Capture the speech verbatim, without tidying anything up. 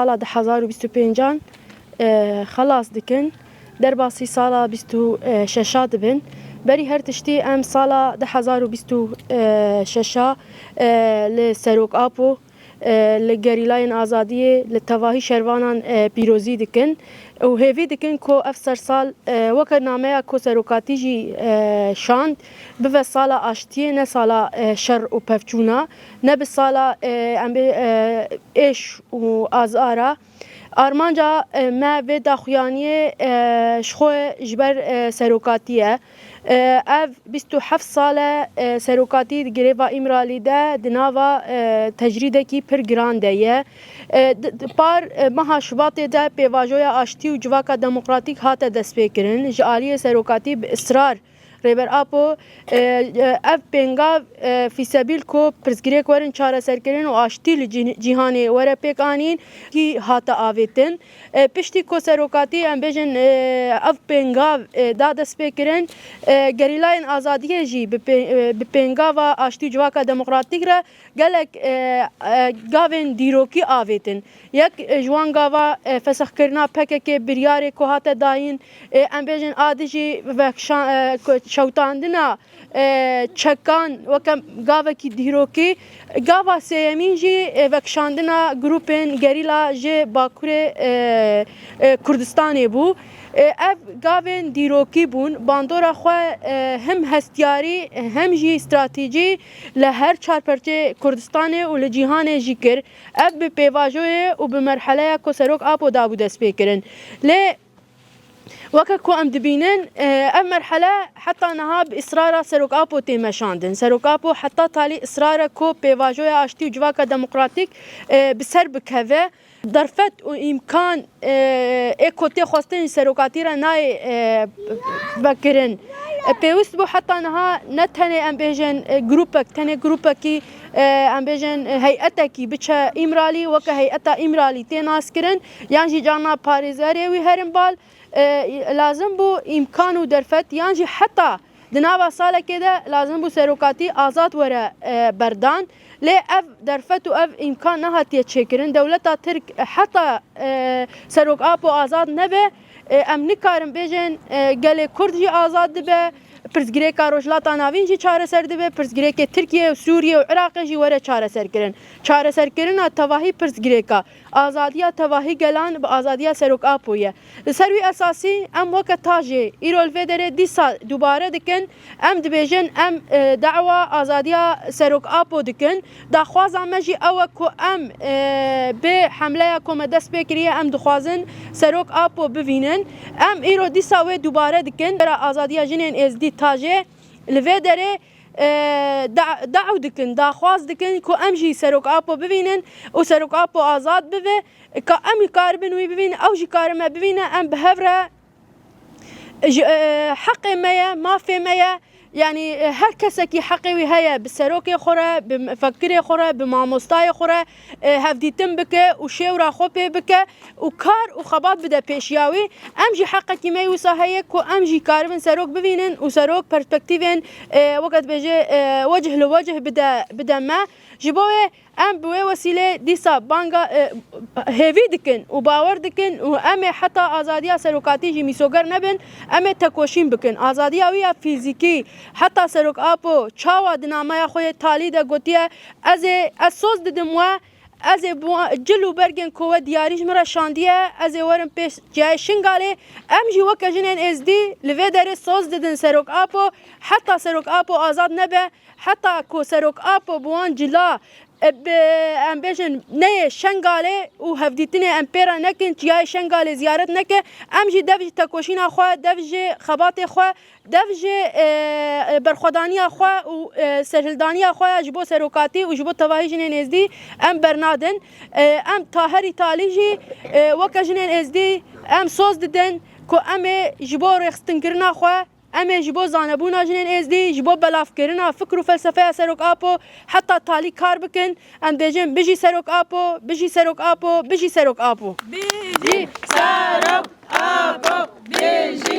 Sala du hezar û bîst û pêncan, e, xelas dikin, derbasî sala bîst û şeşa dibin. Berî her tiştî em sala du hezar û bîst û şeşa, e, li Serok Apo, e, li gerîlayên azadiyê, li tevahî şervanan, e, pîrozî dikin û hêvî dikin ku ev sersal, e, weke nameya ku serokatî jî, e, şand, bibe sala aştiyê, ne sala, e, şer û pevçûna, ne bi sala, e, em bê, e, êş û azara. Armanca, e, me vê daxuyaniyê, e, ji xwe ji ber, e, serokatî ye. E, ev bîst û heft sal e, e, serokatî di girêva Îmralî de di nava, e, tecrîdekî pir giran de ye. E, di, di par, e, meha Şubatê de pêvajoya aştî û civaka demokratîk hate destpêkirin. Ji aliyê serokatî bi israr Rêber Apo, e, e, ev pêngav, e, fîsebîl ku pirsgirêk werin çareserkirin û aştî li cî-, cîhanê were pêk anîn, kî hate avêtin. E, piştî ku serokatî, em bêjin, e, ev pêngav, e, da destpêkirin, e, gerîlayên azadiyê jî bi pê-, e, bi pêngava aştî û civaka demokratîk re gelek, e, e, gavên dîrokî avêtin. Yek, e, ji wan gava, e, fesixkirina P K K biryarê ku hate dayîn, e, em bêjin a dijî vekşa-, e, ku-, şewitandina, e, çekan weke gavekî dîrokî. Gava sêyemîn jî, e, vekişandina grûpên gerîla ji Bakurê, e, e, Kurdistanê bû. E, ev gavên dîrokî bûn. Bandora xwe, e, hem hestiyarî, hem jî stratejî li her çar perçê Kurdistanê û li cîhanê jî kir. Ev bi pêvajoyê û bi merheleya ku Serok Apo dabû destpêkirin. Lê weke ku em dibînin, e, ev merhele heta niha bi israra Serok Apo tê meşandin. Serok Apo heta talî israr e ku pêvajoya aştî û civaka demokratîk, e, bi ser bikeve. Derfet û îmkan, e, ê ku tê xwestin ji serokatî re nayê, e, vekirin. E, pêwist bû heta niha ne tenê em bêjin, e, grûpek, tenê grûpekî, e, em bêjin, e, heyetekî biçe Îmralî, weke heyeta Îmralî tê naskirin, yan jî carna parêzerê wî herin bal. E, lazim bû îmkan û derfet, yan jî heta di nava salekê de lazim bû serokatî azad were, e, berdan. Lê ev derfet û ev îmkan nehatiye çêkirin. Dewleta Tirk heta, e, Serok Apo azad nebe, e, em nikarin bêjin, e, gelê Kurd jî azad dibe, pirsgirêka Rojhilata Navîn jî çareser dibe, pirsgirêkê Tirkiye û Sûriye û Iraqê jî were çareserkirin. Çareserkirina tevahî pirsgirêka, azadiya tevahî gelan bi azadiya Serok Apo ye. Li ser wî esasî em weke tajê îro li vê derê dîsa dubare dikin. Em dibêjin, em, e, dawa azadiya Serok Apo dikin. Daxwaza me jî ew e ku em, e, bi hemleya ku me dest pê kiriye, em dixwazin Serok Apo bivînin. Em îro dîsa wê dubare dikin. Bera azadiya jinên êzdî tajê li vê derê, e, da-, daw dikin, daxwaz dikin ku em jî Serok Apo bivînin û Serok Apo azad bibe. Ka em karibin wî bivînin, ew jî karin me bivîne, em bi hev re ji, e, heqê me ye, mafê me ye. Yanî, e, her kesekî heqê wî heye bi serokê xwe re, bi mefekirê xwe re, bi mamostayê xwe re, e, hevdîtin bike û şêwra xwe pê bike û kar û xebat bide pêşiya wî. Em jî heqekî me wisa heye ku em jî karibin serok bivînin û serok perspektîvên, e, weke dibêje, e, wecih li wecih bide, bide me. Ji bo wê em bi wê wesîlê dîsa banga, e, hêvî dikin û bawer dikin û em ê heta azadiya serokatî jî mîsoger nebin, em ê tekoşîn bikin. Azadiya wî ya fîzîkî, heta Serok Apo çawa di nameya xwe yê talî de gotiye, ez ê, ez soz didim we, ez ê bi wa-, cil û bergên ku we diyarî ji min re şandiye, ez ê werim pêş Çiyayê Şingalê. Em jî weke jinên êzdî li vê derê soz didin Serok Apo, heta Serok Apo azad nebe, heta ku Serok Apo bi wan cila, e, bi, em bêjin, neyê Şengalê û hevdîtinê em pê re nekin, Çiyayê Şengalê ziyaret neke, em jî dev ji tekoşîna xwe, dev ji xebatê xwe, dev ji, e, e, berxwedaniya xwe û, e, serhildaniya xwe ya ji bo serokatî û ji bo tevahî jinên êzdî em bernadin. E, em ta herî talî jî, e, weke jinên êzdî em soz didin ku em ê ji bo rêxistinkirina xwe, em ê ji bo zanebûna jinên êzdî, ji bo belavkirina fikr û felsefeya Serok Apo heta talî kar bikin. Em dêjin, bijî Serok Apo, bijî Serok Apo, bijî Serok Apo. Bijî Serok Apo, bijî